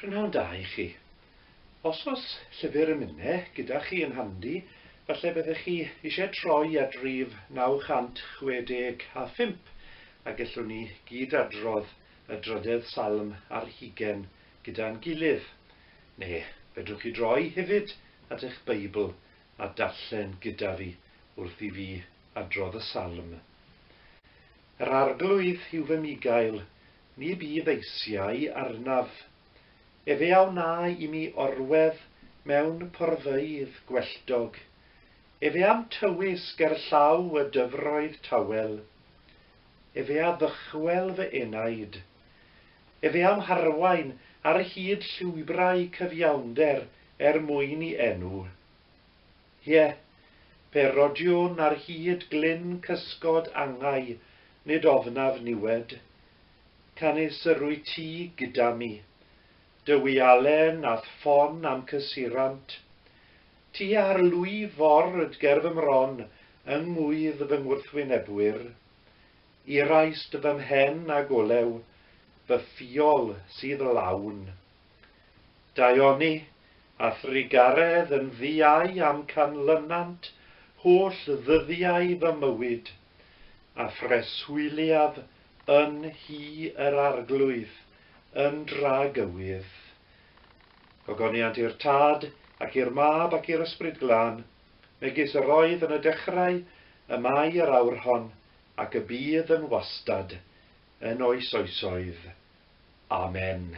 Prynhawn da i chi. Os oes llyfr emynau gyda chi yn handi, falle byddech chi eisiau troi at rif 965 a gellwn ni gyd adrodd y drydedd salm ar hugen gyda'n gilydd. Neu fedrwch chi droi hefyd at eich Beibl a darllen gyda fi wrth i fi adrodd y salm. Yr Arglwydd yw fy mugail, ni bydd eisiau arnaf. Efe a wna i mi orwedd mewn porfeydd gwelltog. Efe a'm tywys ger llaw y dyfroedd tawel. Efe a ddychwel fy enaid. Efe a'm harwain ar hyd llwybrau cyfiawnder er mwyn i enw. Ie, pe rodiwn ar hyd glyn cysgod angau, nid ofnaf niwed. Canys yr wyt ti gyda mi. Dy wialen a'th ffon a'm cysurant. Ti a'r lwy ford ger fy mron yng ngwydd fy ngwrthwynebwyr. Iraist fy mhen ag olew, fy ffiol sydd lawn. Daioni, a thrugaredd yn ddiau a'm canlynant holl ddyddiau fy mywyd, a phreswyliaf yn nhŷ yr Arglwydd yn dragywydd. Gogoniant i'r Tad, ac i'r Mab, ac i'r Ysbryd Glân, megis yr oedd yn y dechrau, y mae yr awr hon, ac y bydd yn wastad, yn oes oesoedd. Amen.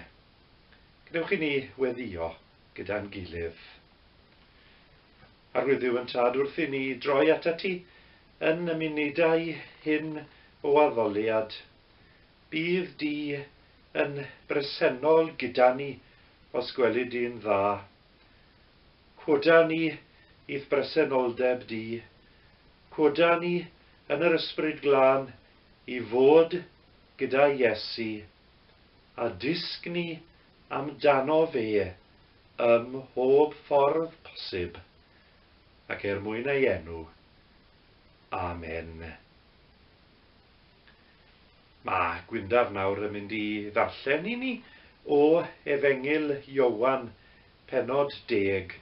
Gwnewch i ni weddïo gyda'n gilydd. Arglwydd Dduw yn Tad, wrth i ni droi atat ti yn y munudau hyn o addoliad, bydd di yn bresennol gyda ni os gweli di'n dda. Coda ni i'th bresenoldeb di. Coda ni yn yr Ysbryd Glân i fod gyda Iesu a dysg ni amdano fe ym mhob ffordd posib, ac er mwyn ei enw. Amen. Mae Gwyndaf nawr yn mynd i ddarllen i ni o Efengyl Ioan, pennod deg,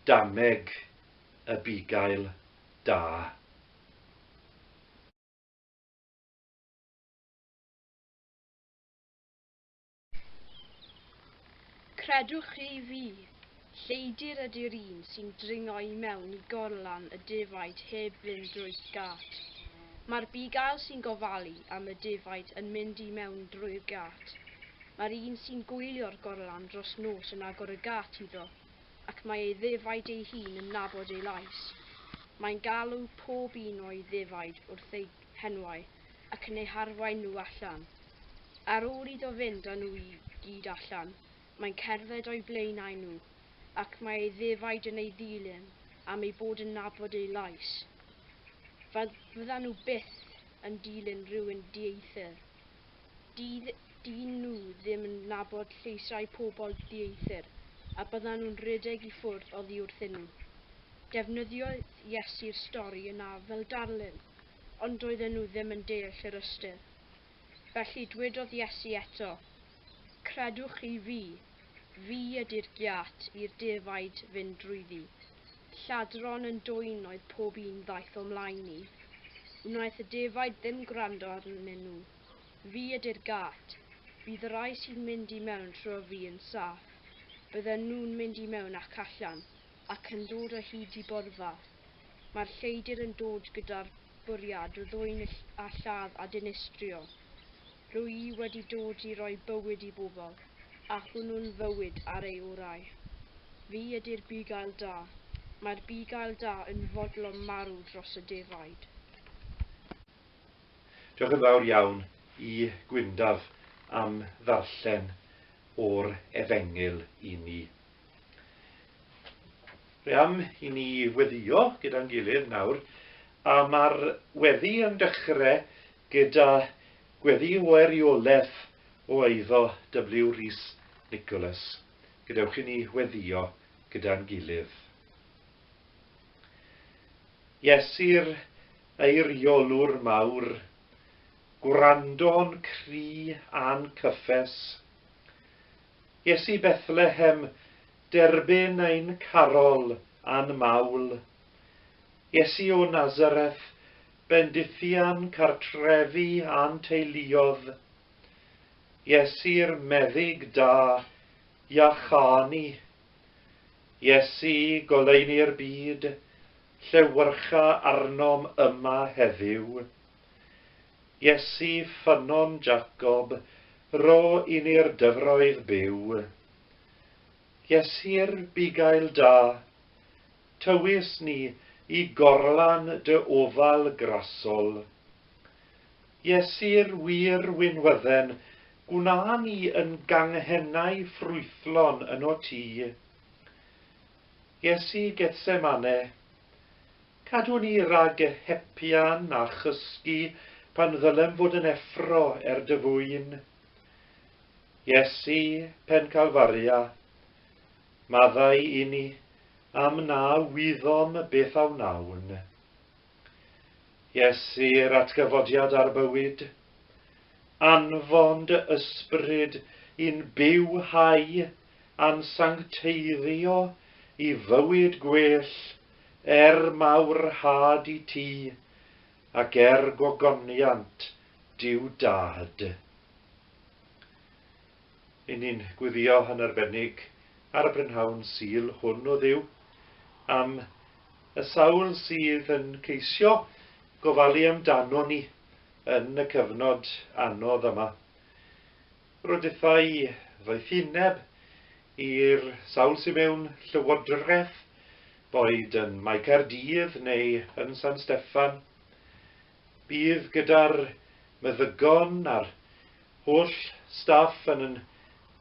Dameg y Bugail Da. Credwch chi fi, lleidr ydy'r un sy'n dringo i mewn i gorlan y defaid heb fynd drwy'r gât. Mae'r bugail sy'n gofalu am y defaid yn mynd i mewn drwy'r gât. Mae'r un sy'n gwylio'r gorlan dros nos yn agor y gât iddo, ac mae ei ddefaid ei hun yn nabod ei lais. Mae'n galw pob un o'i ddefaid wrth eu henwau ac yn eu harwain nhw allan. Ar ôl iddo fynd â nhw i gyd allan, mae'n cerdded o'u blaenau nhw, ac mae ei ddefaid yn ei ddilyn am eu bod yn nabod ei lais. Fyddan nhw byth yn dilyn rhywun dieithr. Dyn nhw ddim yn nabod lleisiau pobl dieithr, a byddan nhw'n rhedeg i ffwrdd oddi wrthyn nhw. Defnyddiodd Iesu'r stori yna fel darlun. Ond doedden nhw ddim yn deall yr ystyr. Felly dwedodd Iesu eto, Credwch chi fi, fi ydy'r giât i'r defaid fynd drwyddi. Lladron yn dwyn oedd pob un ddaeth o mlaen i. Wnaeth y defaid ddim gwrando arnyn nhw. Fi ydy'r gât. Bydd y rhai sy'n mynd i mewn trwy fi yn saff. Bydden nhw'n mynd i mewn ac allan, ac yn dod o hyd i borfa. Mae'r lleidr yn dod gyda'r bwriad o ddwyn a lladd a dinistrio. Rwy i wedi dod i roi bywyd i bobl, a hwnnw'n fywyd ar ei orau. Fi ydy'r bugail da. Mae'r bugail da yn fodlon marw dros y defaid. Diolch yn fawr iawn i Gwyndaf am ddarllen o'r Efengyl i ni. Fe am i ni weddïo gyda'n gilydd nawr, a mae'r weddi yn dechrau gyda gweddi o eriolaeth o eiddo W. Rhys Nicholas. Gadewch i ni weddïo gyda'n gilydd. Iesu'r eiriolwr mawr, gwrando'n cri a'n cyffes. Iesu Bethlehem, derbyn ein carol a'n mawl. Iesu o Nazareth, bendithia'n cartrefi a'n teuluodd. Iesu'r meddyg da, iachâ ni. Iesu, goleuni'r byd, llewyrcha arnom yma heddiw. Iesu, ffynnon Jacob, rho i ni'r dyfroedd byw. Iesu'r bugail da, tywys ni i gorlan dy ofal grasol. Iesu'r wir winwydden, gwna ni yn ganghennau ffrwythlon yno ti. Iesu Gethsemane, cadw ni rag hepian a chysgu pan ddylem fod yn effro er dy fwyn. Iesu, pen Calfaria, maddau i ni am na wyddom beth a wnawn. Iesu'r atgyfodiad a'r bywyd, anfon dy ysbryd i'n bywhau a'n sancteiddio i fywyd gwell er mawrhad i ti ac er gogoniant Duw Dad. Yn ni'n gweddio yn arbennig ar y prynhawn Sul hwn o Dduw am y sawl sydd yn ceisio gofalu amdano ni yn y cyfnod anodd yma. Rhodithau ddoethineb i'r sawl sydd mewn llywodraeth, boed yn Mae Caerdydd neu yn San Steffan. Bydd gyda'r meddygon a'r holl staff yn yn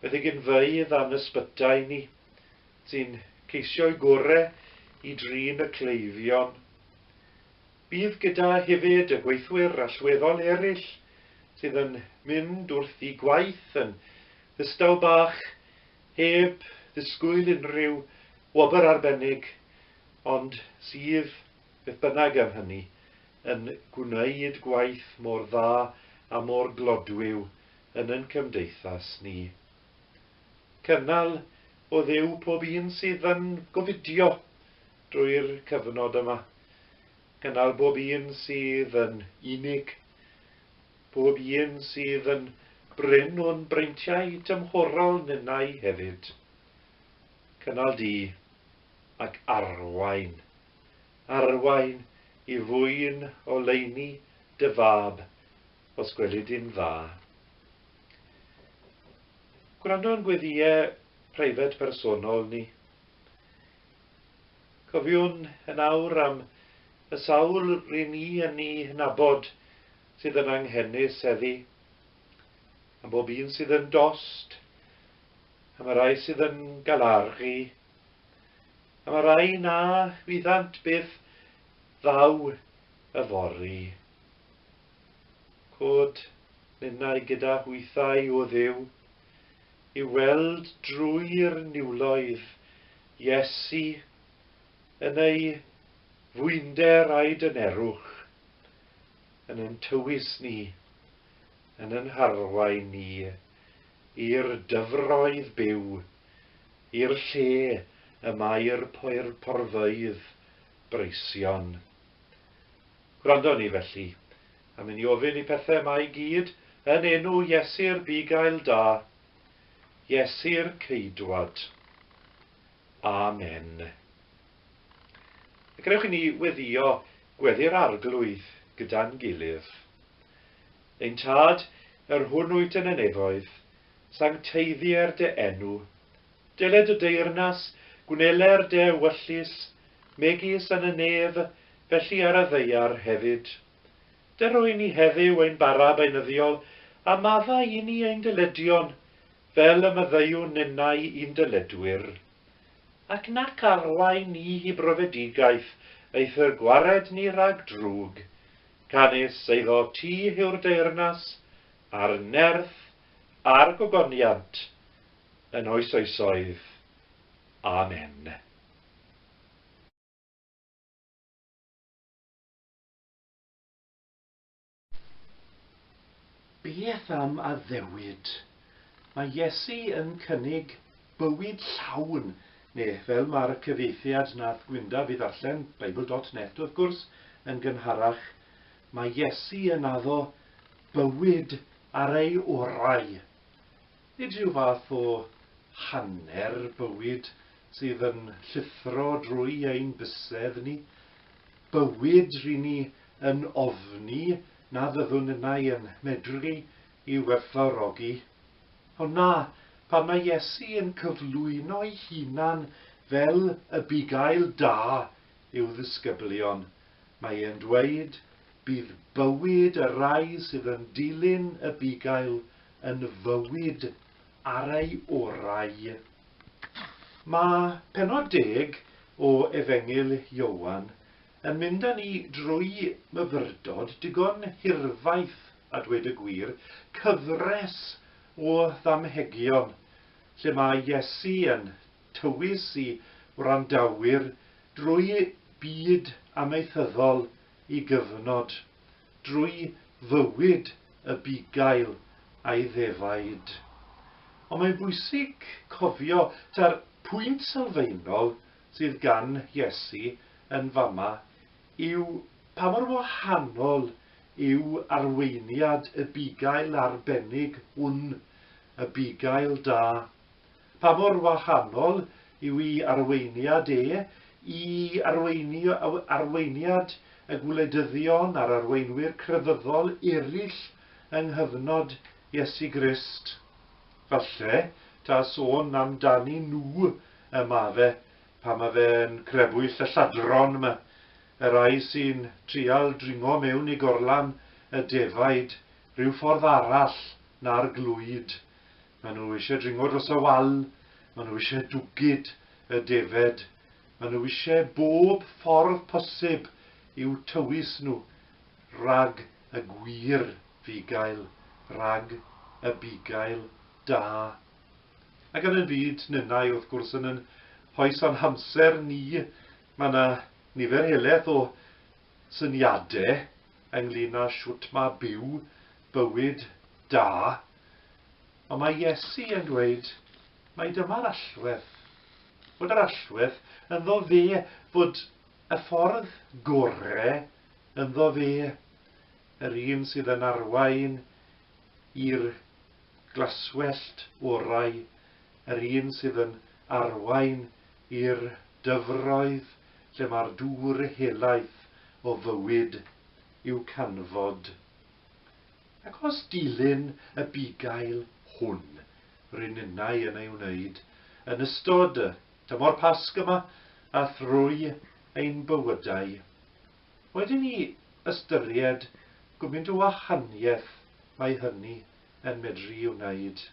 meddyginfeydd a'n ysbytai ni, sy'n ceisio'u gore i drin y cleifion. Bydd gyda hefyd y gweithwyr allweddol eraill sydd yn mynd wrth i gwaith yn ddistaw bach heb ddisgwyl unrhyw wobr arbennig, ond sydd, beth bynnag am hynny, yn gwneud gwaith mor dda a mor glodwiw yn yn cymdeithas ni. Cynnal o Dduw pob un sydd yn gofidio drwy'r cyfnod yma. Cynnal bob un sydd yn unig, pob un sydd yn brin o'n breintiau tymhorol ninnau hefyd. Cynnal di ac arwain, arwain i fwyn oleuni dy fab, os gweli di'n dda. Gwrando yn gweddïau preifat personol ni. Cofiwn yn awr am y sawl ry'n ni yn ni nabod sydd yn anghenus heddi, am bob un sydd yn dost, am y rai sydd yn galaru, am y rai na wyddant beth ddaw yfory. Cod ninnau gyda hwythau o Dduw, i weld drwy'r niwloedd Iesu yn ei fwynder a'i dynerwch, yn ein tywys ni, yn ein harwain ni i'r dyfroedd byw, i'r lle y mae'r porfeydd breision. Gwrando ni felly, a mynd i ofyn i pethau yma i gyd yn enw Iesu'r bugail da, Iesu'r ceidwad. Amen. A gadewch i ni weddio gweddi'r Arglwydd gyda'n gilydd. Ein Tad, yr hwn wyt yn y nefoedd, sancteiddier dy enw. Dele dy deyrnas, gwneler dy ewyllys, megis yn y nef, felly ar y ddaear hefyd. Dyro i ni heddiw ein bara beunyddiol, a maddau i ni ein dyledion, fel y maddeuwn ninnau i'n dyledwyr. Ac nac arwain ni i brofedigaeth, eithr gwared ni rhag drwg. Canys eiddo ti yw'r deyrnas, a'r nerth, a'r gogoniant, yn oes oesoedd. Amen. Beth am addewid? Mae Iesu yn cynnig bywyd llawn, neu fel mae'r cyfieithiad nath Gwyndaf i ddarllen, Bible.net wrth gwrs, yn gynharach, mae Iesu yn addo bywyd ar ei orau. Nid rhyw fath o hanner bywyd sydd yn llithro drwy ein bysedd ni. Bywyd ry'n ni yn ofni na fyddwn ynnau yn medru i'w werthfawrogi. Ond na, pan mae Iesu yn cyflwyno'i hunan fel y bugail da i'w ddisgyblion, mae e'n dweud bydd bywyd y rhai sydd yn dilyn y bugail yn fywyd ar ei orau. Mae pennod 10 o Efengyl Ioan yn mynd â ni drwy myfyrdod digon hirfaith, a dweud y gwir, cyfres o ddamhegion lle mae Iesu yn tywys i wrandawyr drwy byd amaethyddol i gyfnod, drwy fywyd y bugail a'i ddefaid. Ond mae'n bwysig cofio ta'r pwynt sylfaenol sydd gan Iesu yn fama yw pa mor wahanol yw arweiniad y bugail arbennig hwn, y bugail da. Pa mor wahanol yw ei arweiniad e i arweiniad y gwleidyddion a'r arweinwyr crefyddol eraill yng nghyfnod Iesu Grist. Falle ta sôn amdani nhw y ma fe pan ma fe'n crebwyll y lladron yma, y rhai sy'n trial dringo mewn i gorlan y defaid rhyw ffordd arall na'r glwyd. Maen nhw eisiau dringo dros y wal, maen nhw eisiau dwgyd y defed, maen nhw eisiau bob ffordd posib i'w tywys nhw rhag y gwir fugail, rhag y bugail da. Ac yn y byd ninnau, wrth gwrs, yn yn hoes a'n hamser ni, mae yna nifer helaeth o syniadau ynglyn â shwt mae byw bywyd da. Ond mae Iesu yn dweud mai dyma'r allwedd. Bod yr allwedd ynddo fe, bod y ffordd gore ynddo fe, yr un sydd yn arwain i'r glaswellt orau, yr un sydd yn arwain i'r dyfroedd lle mae'r dŵr helaeth o fywyd i'w canfod. Ac os dilyn y bugail hwn rŷn ninnau yn ei wneud yn ystod y tymor Pasg yma a thrwy ein bywydau, wedyn ni ystyried gwmynt o wahaniaeth mae hynny yn medru ei wneud.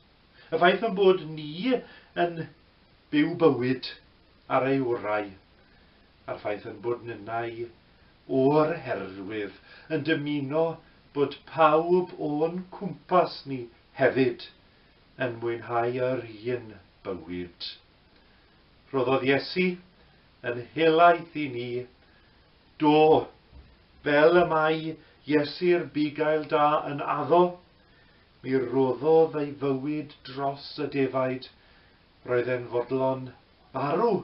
Y ffaith ein bod ni yn byw bywyd ar ei orau, a'r ffaith ein bod ninnau o'r herwydd yn dymuno bod pawb o'n cwmpas ni hefyd yn mwynhau yr un bywyd. Rhoddodd Iesu yn helaeth i ni, do, fel y mae Iesu'r bugail da yn addo, mi roddodd ei fywyd dros y defaid, roedd e'n fodlon farw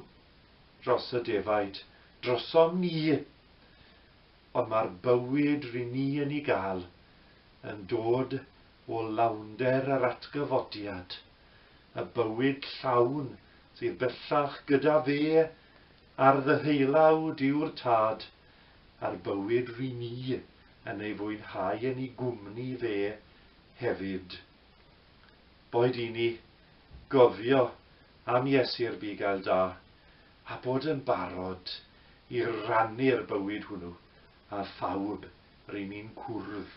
dros y defaid, drosom ni. Ond mae'r bywyd ry'n ni yn ei gael yn dod o lawnder yr atgyfodiad, y bywyd llawn sydd bellach gyda fe ar ddeheulaw Duw'r Tad, a'r bywyd ry'n ni yn ei fwynhau yn ei gwmni fe hefyd. Boed i ni gofio am Iesu'r bugail da, a bod yn barod i rannu'r bywyd hwnnw â phawb ry'n ni'n cwrdd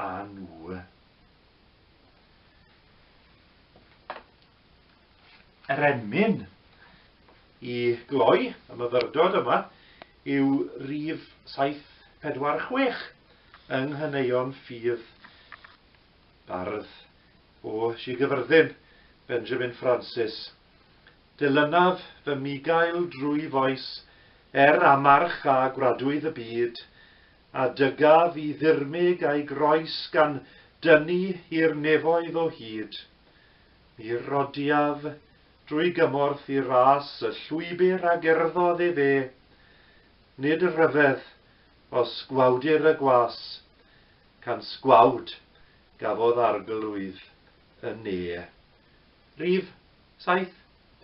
â nhw. Yr emyn i gloi y myfyrdod yma yw rif 746 yng Nghaneuon Ffydd Bardd o Sir Gyfyrddin, Benjamin Francis. Dilynaf fy migail drwy foes er amarch a gwradwydd y byd, a dygaf i ddirmyg a'i groes gan dynnu i'r nefoedd o hyd. Mi rodiaf drwy gymorth i ras y llwybr a gerddodd efe. Nid rhyfedd os gwawdir y gwas, cans gwawd gafodd arglwydd y ne. Rhif 7,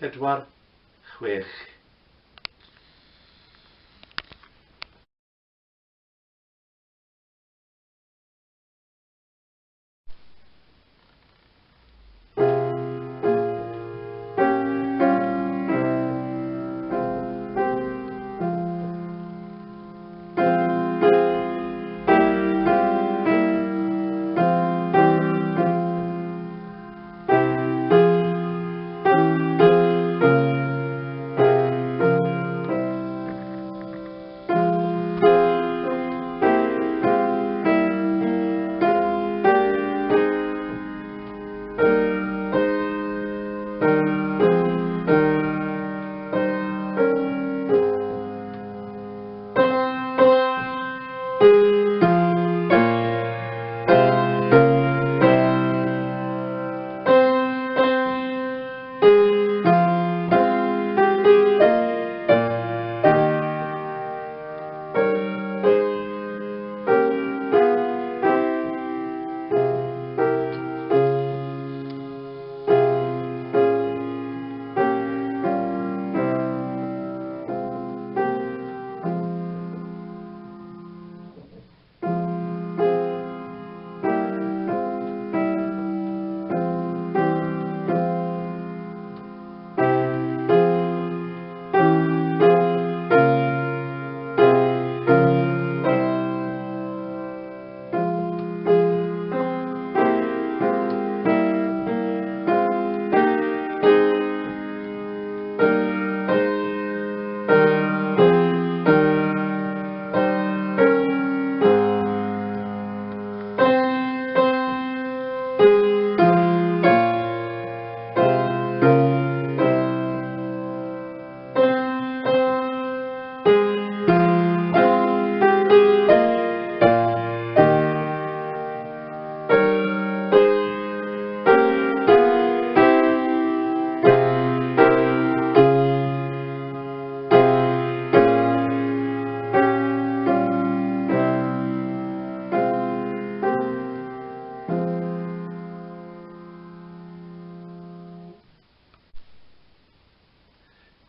4, 6.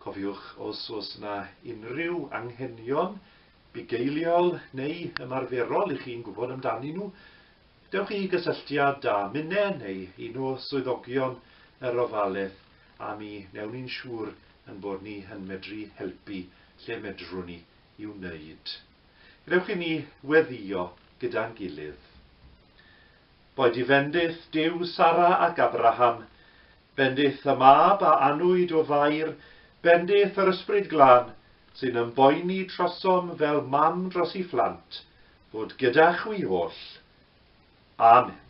Cofiwch os oes yna unrhyw anghenion bugeiliol neu ymarferol i chi'n gwybod amdanyn nhw, dewch i gysylltiad â minne neu un o swyddogion yr ofalaeth a mi wnewn ni'n siŵr yn bod ni yn medru helpu lle medrwn ni i'w wneud. Gadewch i ni weddïo gyda'n gilydd. Boed i fendith Duw Sara ac Abraham, bendith y mab a anwyd o Fair, bendith yr Ysbryd Glân, sy'n ymboeni trosom fel mam dros ei phlant, fod gyda chwi oll. Amen.